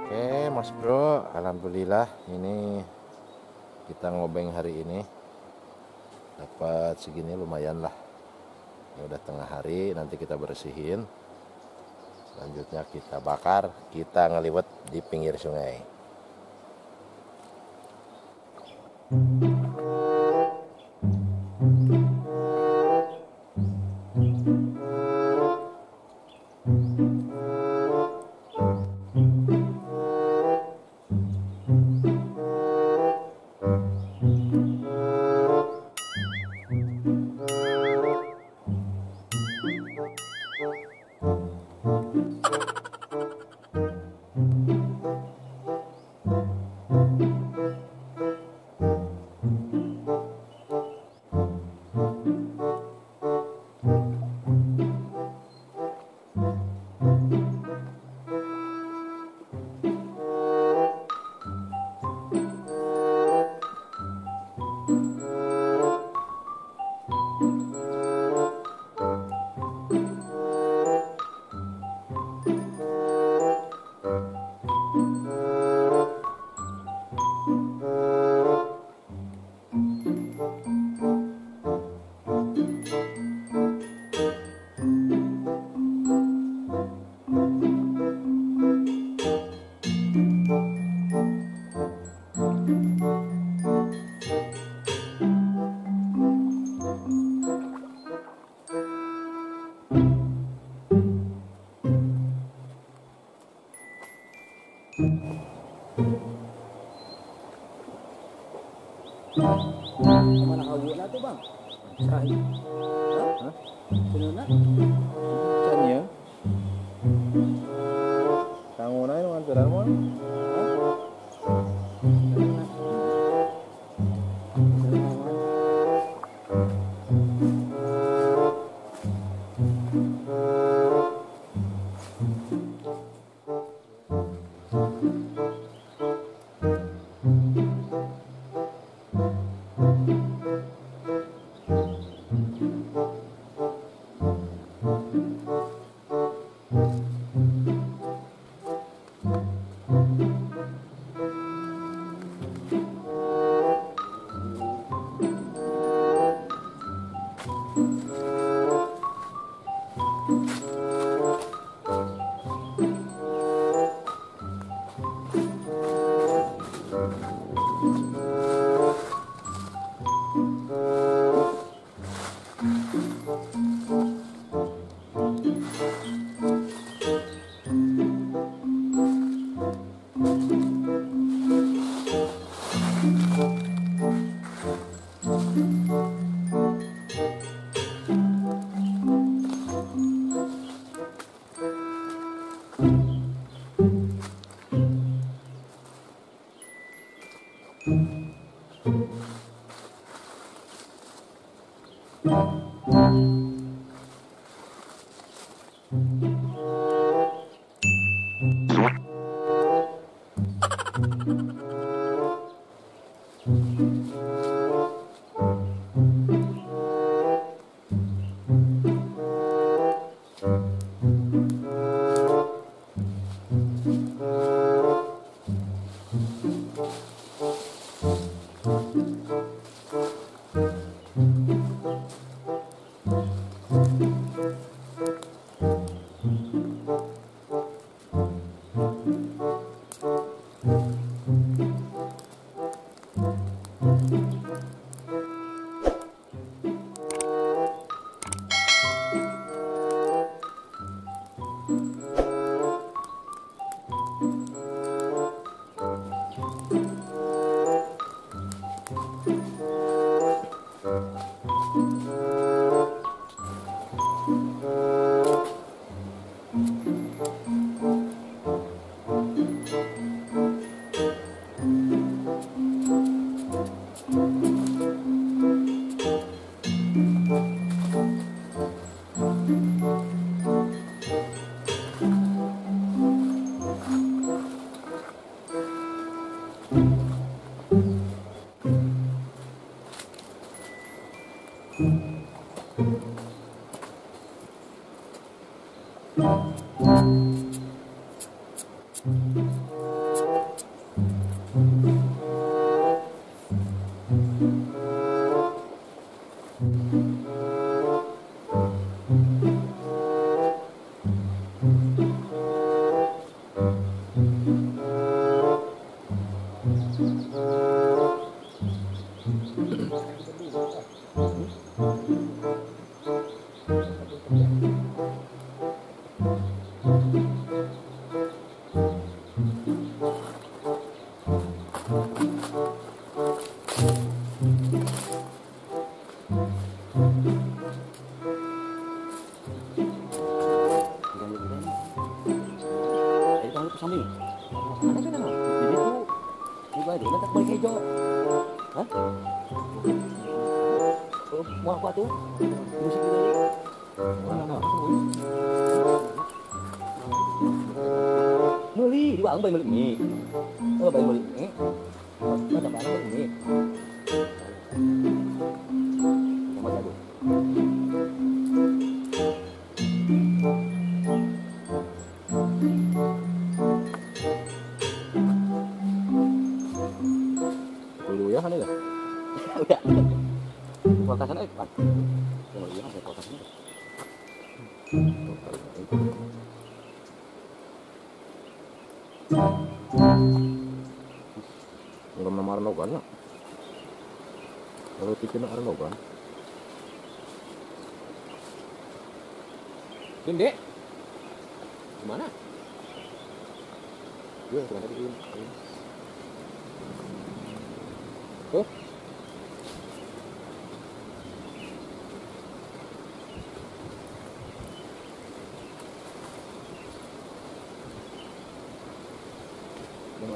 Oke Mas Bro, alhamdulillah ini kita ngobeng hari ini dapat segini, lumayan lah. Ini udah tengah hari, nanti kita bersihin. Selanjutnya kita bakar, kita ngeliwet di pinggir sungai. Mana hawa na tu bang? Cai. Hah? Sino na? Can ya. Kanguna nu nganturan mo? Hah? Meuli di warung bae meuli mie. Oh, bae meuli mie. Ada barang meuli mie. Sama jago. Dulu ya kan ya? Udah. Kualitasnya kan. Kalau iya ada kualitasnya. Enggak nama Arnogan ya? Kalau bikin Arnogan. Dek. Gimana? Gue yang tadi ini. Tuh.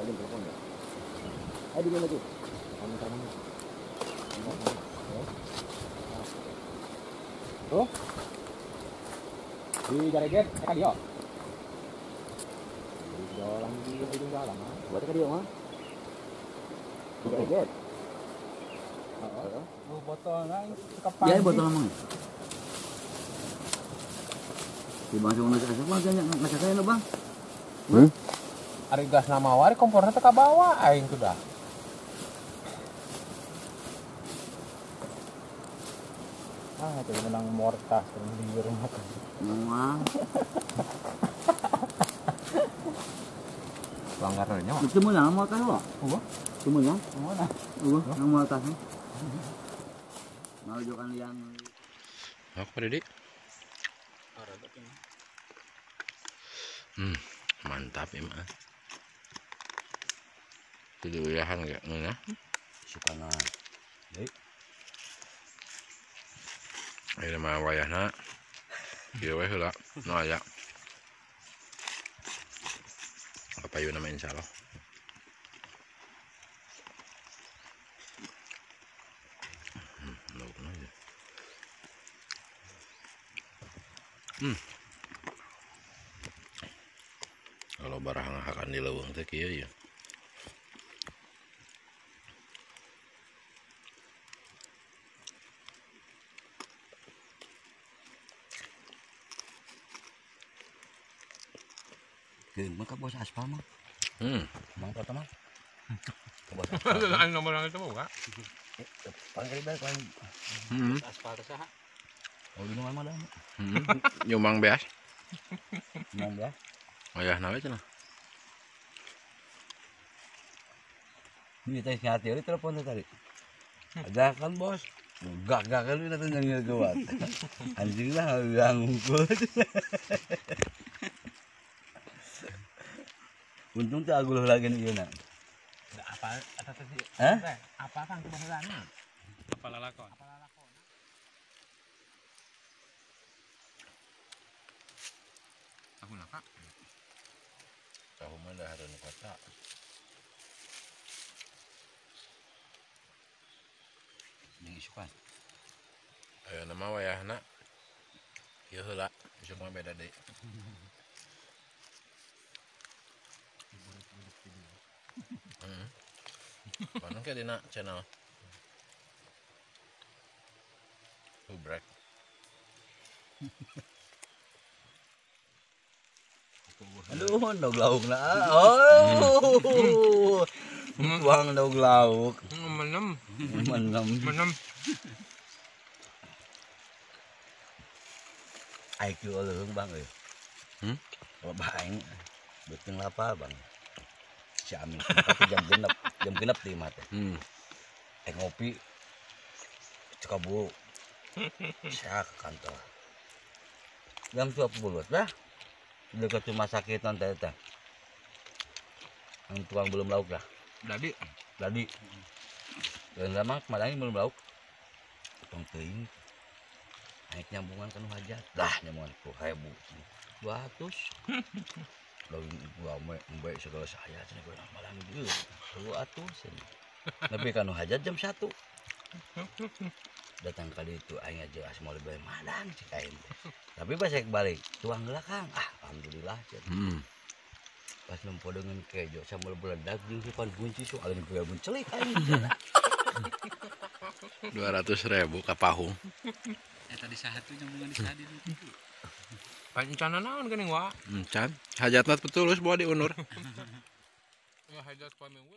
Telepon ya. Ayo di mana tuh? Kamu. Tuh. Di Jareget, ka dia. Di jalan di ujung jalan. Buat ka dia mah. Di Jareget. Heeh. Oh, botol nang kepang. Ya, botol emang. Di bang cuma nasi asap bang, nasi asap bang. Hmm? Ari gas nama wari komporna teh kabawa aing tuh dah. Ah, itu menang mortas di rumah kan. Wah. Langgarannya mah. Itu menang mortas kok. Eueuh. Itu menang. Menang. Eueuh, nang mortas. Mau jokan yang Aku Pak Didi. Mantap ya mah. Jadi uyahan enggak ngeunah? Sukana. Deui. Ayeuna mah wayahna. Ieu we heula nu aya. Kapayuna mah insyaallah. Laukna aja. Kalau barang akan di leuweung teh kieu ya. Geung mah ka bos aspal mah. Mang kota mah. Bos aspal. Lain nomor itu buka. Paling kali paling. Aspal teh saha? Oh, minuman mah dah. Nyumbang beas. Nyumbang beas. Wayahna we cenah. Ini teh ngerti euy telepon teh tadi. Ada kan bos. Gak kan lu datang nyangil kuat. Anjing lah bilang ngumpul. Untung tuh aguluh lagi nih ieu. Apa eta teh? Hah? Apa kang kebaheulana? Apa lalakon? Apa lalakon? Aku nak kak. Tahu mah dah hareun kota. Jeung isukan. Ayo nama wayahna. Ieu heula, isuk mah beda deui. Mana ke dina channel? Break. Aduh, ndog lauk na. Oh. Tuang ndog lauk. Menem. Menem. Menem. IQ leuheung bang euy. Kalau aing beuteung lapar bang. Si Amin tapi jam genep di mah teh. Ngopi Cekaburu. Saya ke kantor. Jam 10 dah. Dekat rumah sakit nanti eta. Yang tukang belum lauk dah. Dadi. Dadi. Dan lama kemarin belum lauk. Tong teuing. Naik nyambungan kanu hajat. Dah nyambungan ku 1000. 200. Lalu gua embe segala saya cenah gua malam ieu. 200 cenah. Tapi kanu hajat jam 1. Datang kali itu aing aja asma lebih madang cek aing teh. Tapi pas saya balik tuang heula Kang. Ah alhamdulillah cenah. Pas nempo dengan kejo sambal beledak jeung sukan kunci so alin kuya mencelik aing. 200.000 ka pahung. Eta di saha tuh nyambungan di saha di ditu. Pancana naon geuning wa? Encan, hajatna betul geus bawa diundur. Ya hajat paminggu.